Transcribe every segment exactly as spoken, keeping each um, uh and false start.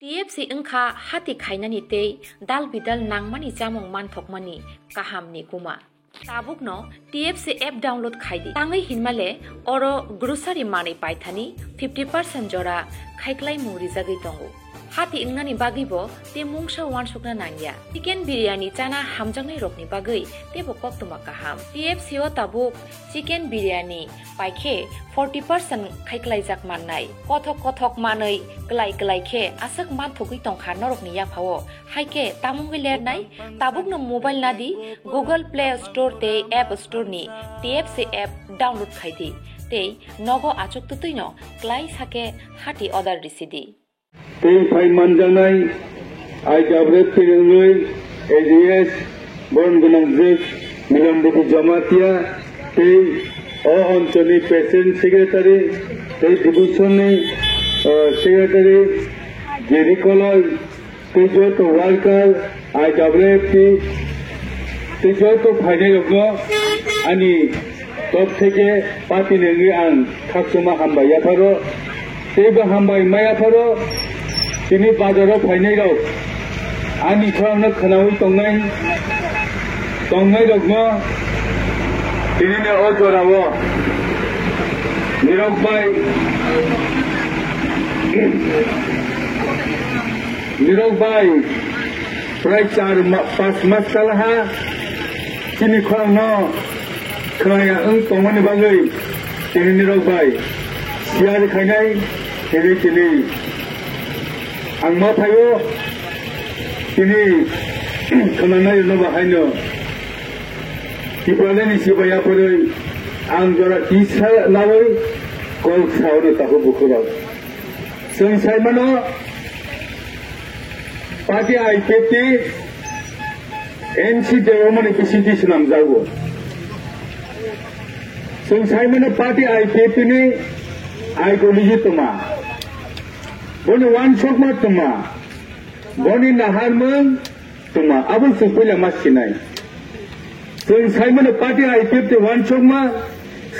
T F C wngkha hati khainani tei dal bidal nangmani chamung manthokmani kahamni kuma. Tabukno T F C app download khai di. Tangwi hinmale oro grocery manwi paithani fifty percent jora khaiklaimung rijagwi tongo. Hati wngnani bagwibo tei mungsa uansukna nangya. Chicken biryani chana hamjaknairokni bagwi teibo koktwma kaham. T F C o tabuk chicken biryani paikhe forty percent khaiklaijak mannai. Kothok kothok manwi klai klai khe aswk manthogwi tongkha norokni yaphao. Haikhe tamungwi lernai, tabukno mobile nadi Google Play Store tei App Store ni T F C app download khai di tei nogo achuk twtwino klai sakhe hati order risi di. Tei phai manjaknai I W F T ni wngwi A D S borom gwnang jwk Milamriti Jamatia tei o oncholni President Secretary tei Division ni, eh, Secretary Jerry Koloi tei joto worker, I W F T, tei joto phainairokno ani top theke party ni wngwi ang khakchangma hambai yapharo. Teibo hambai ma yapharo, tini bazaro phainairok ani khorangno khwnawi tongnai, tongnairokno tinini o jorao nirok bai Nirok bai prai char ma-, pas mas kalaha chini khorangno khwnaya wng tongmani bagwi tini nirok bai share khainai hinwi tini ang ma phaio. Tini khwnanai rwno bahaino Tipralandni sibai yapharwi ang jora tisa lawi kok saono takhuk bukhurok. Chwng saimano party I P F T N C development P C T swnamjago. Chwng saimano party I P F T ni ideology tongma, boni uansukma tongma, boni naharmung tongma, abo chwng puila ma sinai. Chwng saimano party I P F T uansukma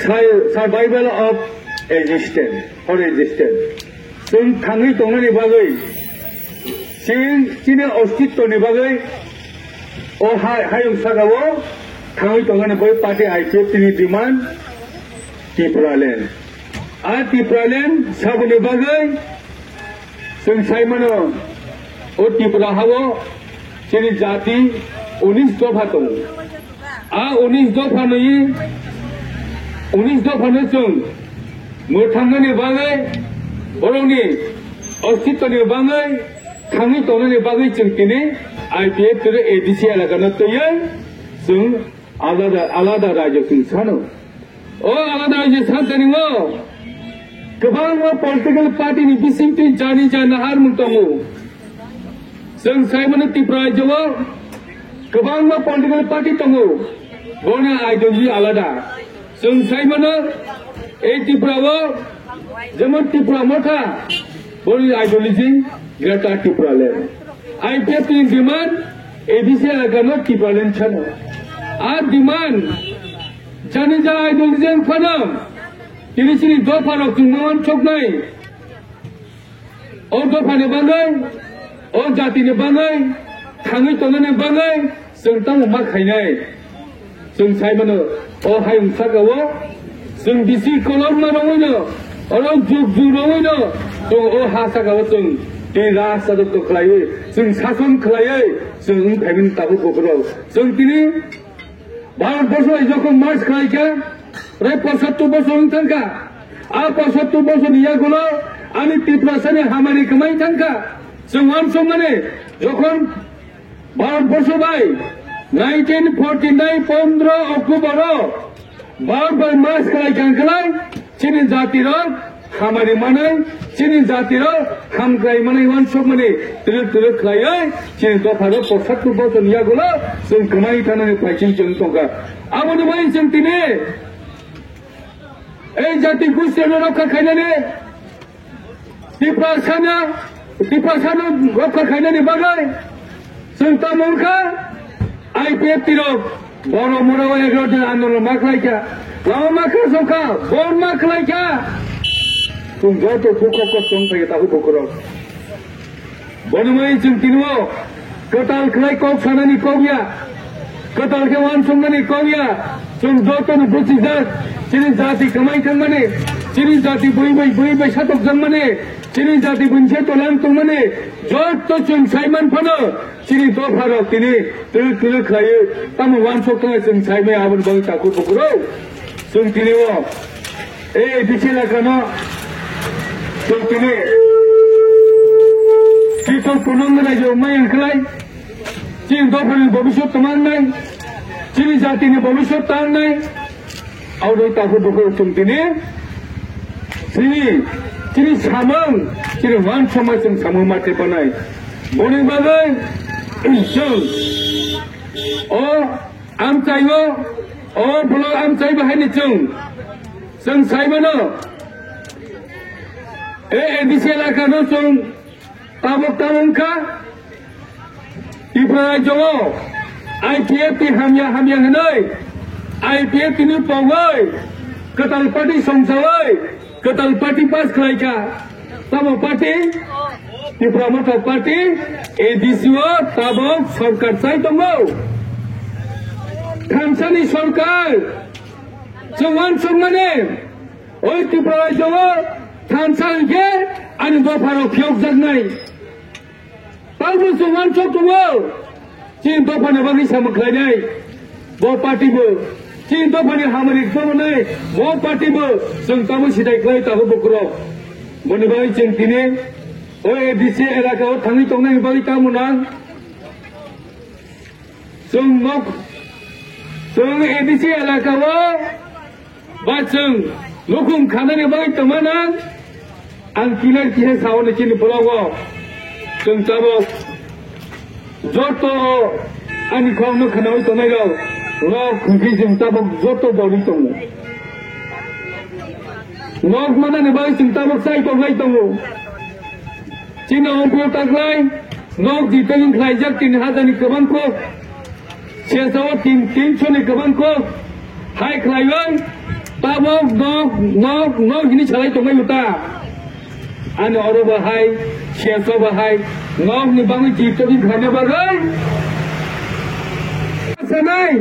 sur-, survival of existence, for existence. Chwng thangwi tongnani bagwi, chini, chini ostitwni bagwi, o ha-, hayung sakao thangwi tongnani bagwi party I P F T ni demand Tipraland. A Tipraland saboni bagwi chwng saimano, o Tripura hao chini jati unis dopha tongo. A unis dopha ni, unis dopha no chwng mwthangmani bagwi, borokni ostitwni bagwi, thangwi tongnani bagwi chwng tini I P F T tei A D C elaka no twiwi chwng alada, alada rajyo chwng sano. O alada rajyo santani o kwbangma political party ni bisingtwi jani jani naharmung tongo. Chwng saimano Tripura rajyo o kwbangma political party tongo, boni ideology alada. Chwng saimano ei Tripura o jemon Tipra Motha, boni ideology Greater Tipraland. I P F T ni demand A D C elaka no Tipraland sano. A demand jani ja ideology phano tini chini dopha rok chwng ma uansuknai. O dophani bagwi, o jatini bagwi, thangwi tongnani bagwi chwng tamo ma khainai. Chwng saimano, o hayung sakao chwng bisi kolokma rwngwino, oro juk juk rwngwino chwng o ha sakao chwng tei rajcharito khlaiwi, chwng sason khlaiwi chwng wng phaimani tabuk bukhurok. Chwng tini Bharat borso bai jokhon march khlai kha, prai pochattor bosor wng thang kha. A pochattor bosorni yagulo ani Tiprasani hamari kwmai thang kha. Chwng uansukmani, jokhon Bharat borso bai nineteen forty nine pondro October o Bharat bai march khlai kha, khlai chini jati rok hamari manwi, chini jati rok hamkrai manwi uansukmani twrwk twrwk khlaiwi chini dopha rok pochattor bosorni yagulo chwng kwmai thanani phaising chwng tongkha. Aboni bagwi chwng tini ei jati gustino rokha khainani, Tiprasano, Tiprasano rokha khainani bagwi chwng tamo wngkha I P F T rok. Borok mura o egaroh din andolon ma khlai kha, lama ma khasok kha, bon ma khlai kha. Chwng joto dukho kosto wng phaikha tabuk bukhurok. Bonimai chwng tini o kwtal khlai kok sanani kok ya, kwtal khe uansukmani kok ya. Chwng jotono buchijak, chini jati kwmai thangmani, chini jati bui bai bui bai satokjakmani, chini jati buini se tolang tongmani, joto chwng saiman phano chini dopharok tini twlwk twlwk khlaiwi tamo uansuk thangwi chwng saimai aboni bagwi takhuk bukurok. Chwng tini o, e, A D C elakano chwng tini Tito Punong raijao maya khlai, chini dophani bobiswt tama wngnai, chini jatini bobiswt ta wngnai. Abo takhuk bukurok chwng tini chini, chini samung, chini uansukma chwng samung ma tepanai. Boni bagwi chwng o amchaio, o block amchai bahaini chwng, chwng saimano, e, A D C elakano chwng tabuk tabuk wngkha. Tripura rajyo o I P F T hamya hamya hwnwi, I P F T ni pogwi kwtal party songchawi kwtal party pass khlaikha. Tamo party? Tipra Motha Party, A D C o tabuk sorkar chai tongo. Thansani sorkar, chwng uansukmani, oi Tipra rajyo o thansa hwnkhe ani dopharok phiyokjaknai. Tabuk chwng uansuk tongo. Chini dophani bagwi samung khlainai bo party bo, chini dophani hamari khwnanai bo party bo, chwng tamo sidai khlai takhuk bukurok. Boni bagwi chwng tini o A D C elaka o thangwi tongnaini bagwi tamo nang? Chwng nok, chwng A D C elaka o ba chwng nukhung khanani bagwi tongmana ang clear kisa sao ni chini blogo chwng tabuk joto ani khorokno khwnawi tongnai rok nok hwnkhe chwng tabuk joto boni tongo. Nok manani bagwi chwng tabuk chai tongnai tongo. Chini ongkho taklai nok jitani khlaijak tin hajar ni kwbang kok. Sesa o tin, tinso ni kwbang kok hai khlaiwi tabok nok, nok, nok hini salai tongbai uta. Ani oro bo hai, sesa bo hai, nok ni bagwi jito di khana bagwi. Sanai.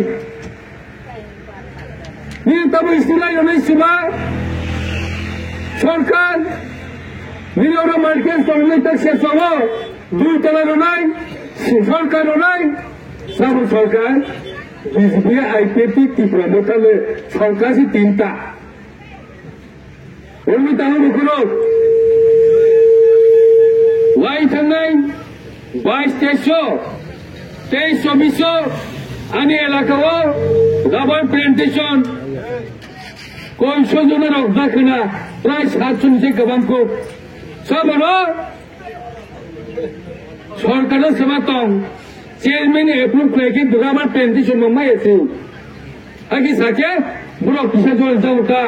Nini tabuk isulai rwnai siba sorkar. Nini oro market tongmani tak sesa o dui tala rwnai, sorkar rwnai. Sabo sorkar, B J P, I P F T, Tipra Motha le sorkar si tinta. Wngwi tongo bukhurok. Wai thangnai bais teis o, teis chobbish o ani elaka o rubber plantation koiso jona rok dakhwna prai satsho ni se kwbang kuk. Saboro Sorkar no sema tong, chairman approve khlai khe duga ma twenty song maya se. Hagi sakhe borok kisa jol jao ta.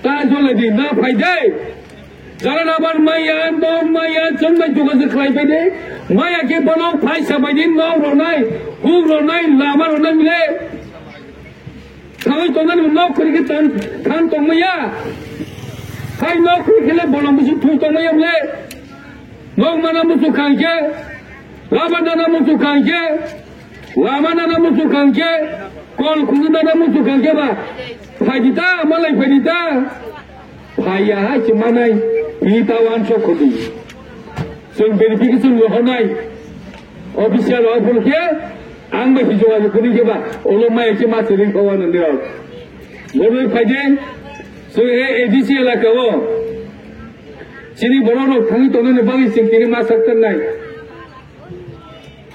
Ta jol di na phai dai. Jara na bar maya, dom maya, chong bai duga se khlai pai dai. Maya khe bono phai sa bai din no ronai, hu ronai, lama ronai mile. Thangwi tongnani bo nok khuri khe than, than tongmaya. Hai nok khuri khe le bolong bisi thui tongmaya bole. Nok mana muchuk khang khe, lama nana muchuk khang khe, lama nana muchuk khang khe, kol khuri nana muchuk khang khe ba. Phaidi ta, malai phaidi ta. Phaiya hai se manai, hi ta uansuk khudi. Chwng verification rohornai. Official rok phuru khe ang bai hijo ani kuni khe ba, olo mai khe ma chwring kho ano nirok. Borok phai de, chwng e A D C elaka o. Chini borok rok thangwi tongnani bagwi chwng tini ma sak tang nai.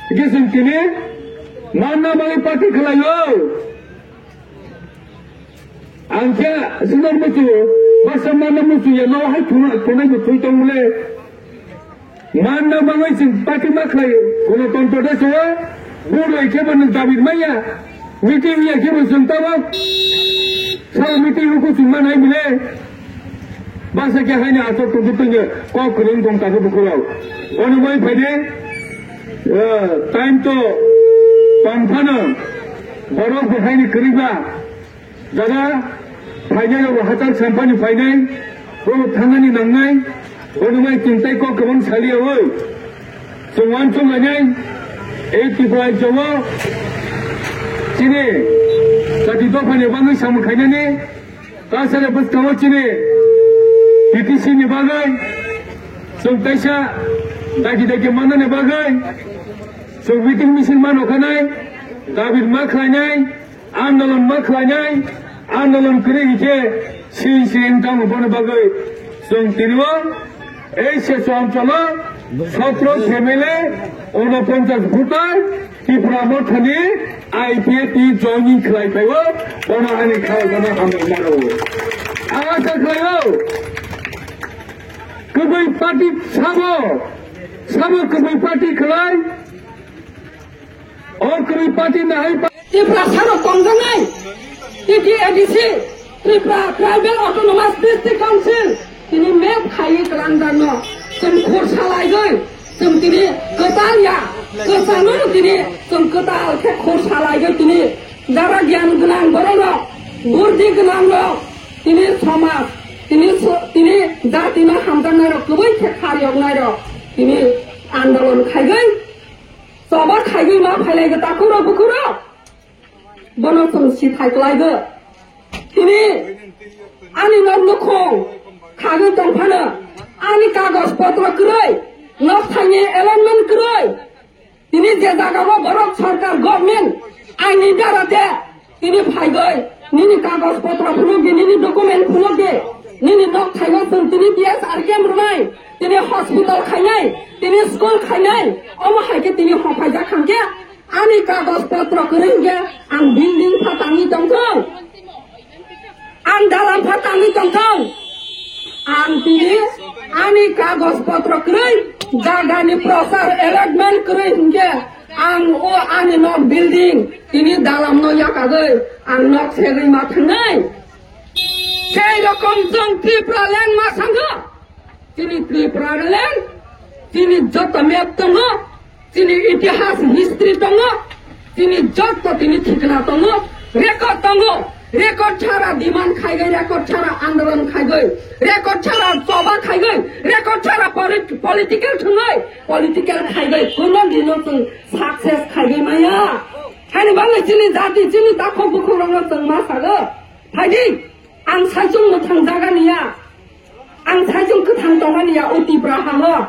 Hingke chwng tini manna bagwi party khlai o. Ang khe swnam muchu, baksa manna muchu ya, no hai thuna, thunai bo thui tong le. Manna bagwi chwng party ma khlai, Ganatantro Desh o, vote rwi khe bo nwng David maya, meeting ya khe bo chwng tamo, sa meeting rwkhu chwng manai bile. Baksa khe haini aswk tongthu tongya, kok kwrwng tong tabuk bukhurok. Bono bai phaidi, eh, time to tong phano, borok bo haini kwrwi ba. Jaga phainai rok hachal sampani phainai, borok thangani nangnai. Bonumai chwng tei kok kwbang saliya oi. Chwng uansuk lainai, ei Tripura rajyo-o chini jati dophani bagwi samung khainani, tasare bwskango chini B T C ni bagwi chwng kaisa dagi dagi mannani bagwi chwng meeting misil ma nokhanai, dabi ma khlainai, andolon ma khlainai, andolon kwrwi hinkhe sing sing tamo bono bagwi chwng tinibo ei Silchar oncholo sotro family, unoponchas voter, Tipra Mothani I P F T joining khlai phaio, bono ani khaijano hambai mano. Ang asa khlaio, kwbwi party sabo, sabo kwbwi party khlai, o kwbwi party nahai pa- Tiprasarok tongjaknai T T A D C, Tripura Tribal Autonomous District Council, tini map khaiwi kwlangjak no chwng khur salaigwi, chwng tini kwtal ya, kwchangno tini chwng kwtal khe khur salaigwi tini jara giyan gwnang borok rok, burdi gwnang rok, tini somaj, tini so-, tini jati no hamjaknai rok, kwbwi khe khar yoknai rok, tini andolon khaigwi, choba khaigwi ma phailaigo takhuk rok bukhuk rok. Bono chwng si thai kwlaigo. Tini ani nok nukhung khagwi tongphano, ani kagoj potro kwrwi, nok thangni allotment kwrwi. Tini je jagao borok sorkar government aini dara de tini phaigwi nini kagoj potro phunuk di, nini document phunuk di, nini nok thaigo chwng tini T S R camp rwnai, tini hospital khainai, tini school khainai, omo hai khe tini hophaijak kha khe. Ani kagoj potro kwrwi hinkhe ang building pha tangwi tongthung, ang dalam pha tangwi tongthung, ang tini ani kagoj potro kwrwi, jagani prochar allotment kwrwi hinkhe ang o ani nok building tini dalam no yakagwi ang nok segwi ma thangnai. Sei rokom chwng Tripura land ma sango. Chini Tripura land, chini joto map tongo, chini itihas history tongo, chini joto tini thikna tongo, record tongo, record chara demand khaigwi, record chara andolon khaigwi, record chara choba khaigwi, record chara polit-, political thwngwi, political khaigwi, kuno dino chwng success khaigwi maya. Hani bagwi chini jati, chini takhuk bukhuk rokno chwng ma sago. Phaidi, ang saichung mwthang jaga niya. Ang saichung kwthang tongmani ya o Tipra hango.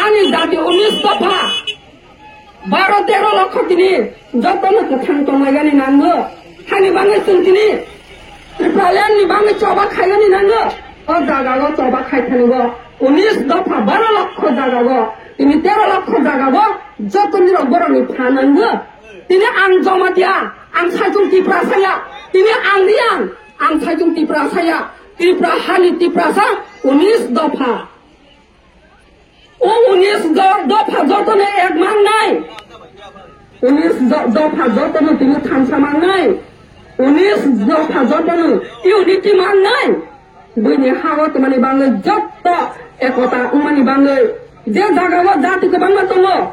Ani jati unis dopha, baro tero lokho tini jotono kwthang tonglaigani nango. Hani bagwi chwng tini Tripura land ni bagwi choba khaigani nango. O jaga o choba khai thani go unis dopha, baro lokho jaga go, tini tero lokho jaga go jotoni rok borok ni pha nango. Tini ang Jamatia, ang saichung Tiprasa ya, tini ang Riang, ang saichung Tiprasa ya, Tripura hani Tiprasa, unis dopha. O unis do-, dopha jotono ek mangnai. Unis do-, dopha jotono tini thansa mangnai. Unis dopha jotono unity mangnai. Buini hago tongmani bagwi jotto ekota wngmani bagwi je jagao jati kwbangma tongo,